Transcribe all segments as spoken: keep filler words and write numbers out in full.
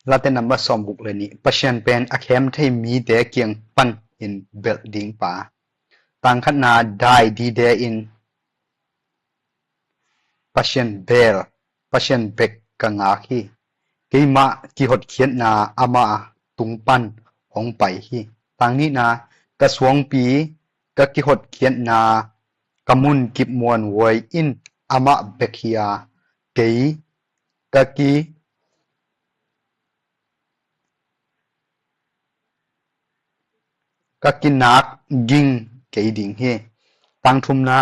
Late number sawm guk le nih. Pasian pen a khem thei mite kiang pan in belh ding pa. Tang khatna, dai dide in Pasian bel, Pasian bek ka ngak hi. Keimah kihotkhiatna ama tung pan hong pai hi. Tang nihna, ka suangpi ka kihotkhiatna ka mun kip muanhuai in amah bek hi a, kei ka ki ka kinak ging kei ding hi. Tang thumna,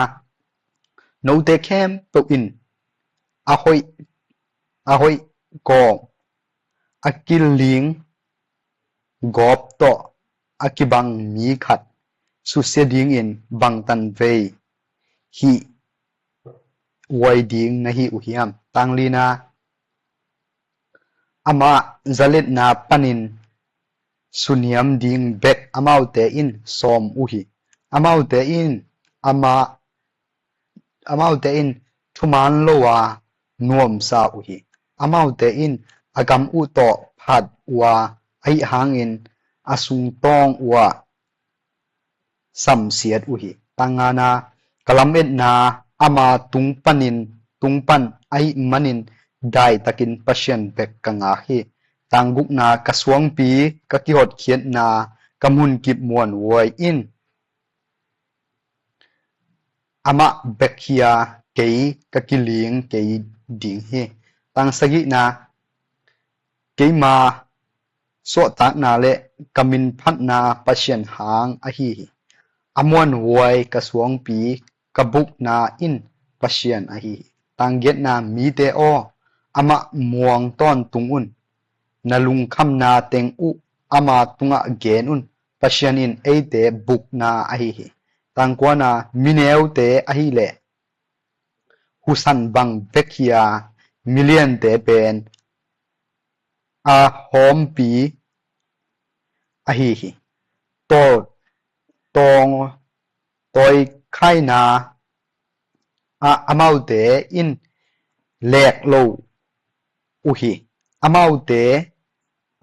note khempeuh in a hoih, a hoih kawm, a kiling gawp tawh a kibang mi khat susia dingin bangtan vei hih huai ding na hi uh hiam? Tang lina, amah zaletna panin suniam ding bek amaute in sawm uh hi. Amaute in amah, amaute in thuman lo a nuamsa uh hi. Amaute in a kam uh tawh phat uh a, ahi hangin a sungtawng uh ah samsiat uh hi. Tang ngana, ka lametna ama tung panin, tung pan ahi manin daitakin Pasian bek ka ngak hi. Tang gukna, ka suangpi ka kihotkhiatna ka mun kip muanhuai in amah bek hi a, kei ka kiling kei ding hi. Tang sagihna, keima suahtakna le ka minphatna Pasian hang ahi hi. A muanhuai ka suangpi ka bukna in Pasian ahi hi. Tang giatna, mite aw, amah muang tawntung un. Na lungkhamna teng uh ama tungah gen un. Pasian in eite bukna ahi hi. Tang kuana, mineute ahileh husan bang bek hi a, miliante pen a hawmpi ahi hi. Tawl, tawng, tawikhaina ah amaute in lek lo uh hi. Amaute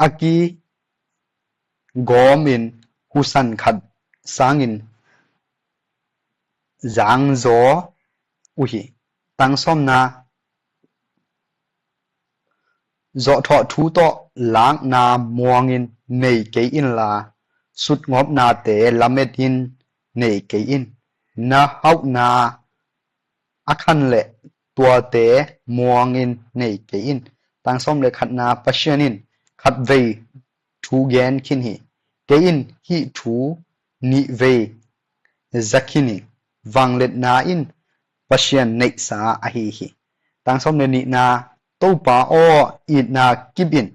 a kigawmin husan khat sangin zangzaw uh hi. Tang sawmna, zawhthawh thu tawh lakna muangin nei kei inla, sutngawpnate lametin nei kei in. Na hauhna a khan le tuate muangin nei kei in. Tang sawm le khatna, Pasian in khatvei thu gen khin hi. Kei in hih thu nihvei za khin hi. Vangliatna in Pasian neihsa ahi hi. Tang sawm le nihna, Topa aw, itna kip in,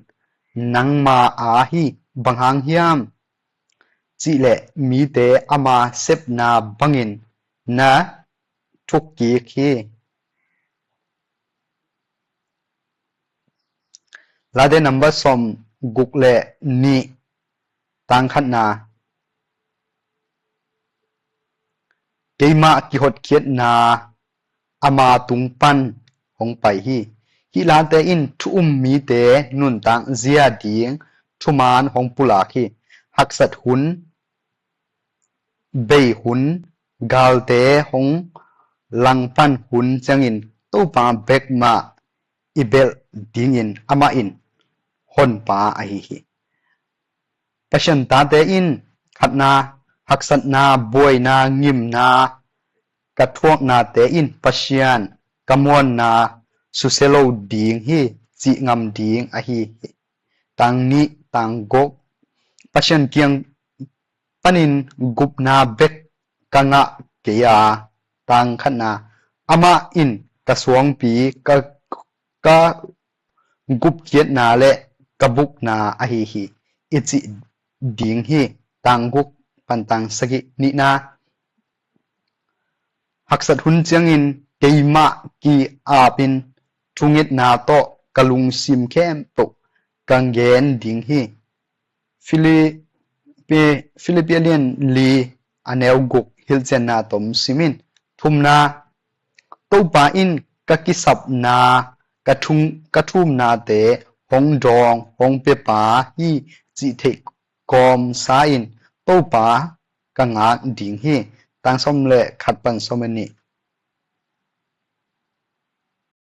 nangma a hi. Bang hang hiam cihleh mite ama sepna bangin na thukkik hi. Late number sawm guk le nih, tang khatna, keimah kihotkhiatna ama tung pan hong pai hi. Hih late in thu um mite nuntak zia ding thuman hong pulak hi. Haksat hun, bei hun, galte hong langpan hun ciangin Topa bek mah i belh dingin amah in honpa ahi hi. Pasian tate in khatna, haksatna, buaina, ngimna ka thuaknate in Pasian ka muanna susia lo ding hi, cih ngam ding ahi hi. Tang nih, tang guk, Pasian kiang panin gupna bek ka ngah kei a, tang khatna, amah in ka suangpi, ka, ka gupkhiatna le ka bukna ahi hi, i cih ding hi. Tang guk pan tang sagih, nihna, haksat hun ciangin keimah ki-apin thungetna tawh ka lungsim khempeuh ka gen ding hi. Filipi-, Filipi lian li a neu guk hilhcianna tom simin, thumna, Topa in ka kisapna, ka thung-, ka thumnate hong dawng, hong piapa hi, cih theih kawmsa-in, Topa ka ngak ding hi. Tang sawm le khat pan sawm le nih.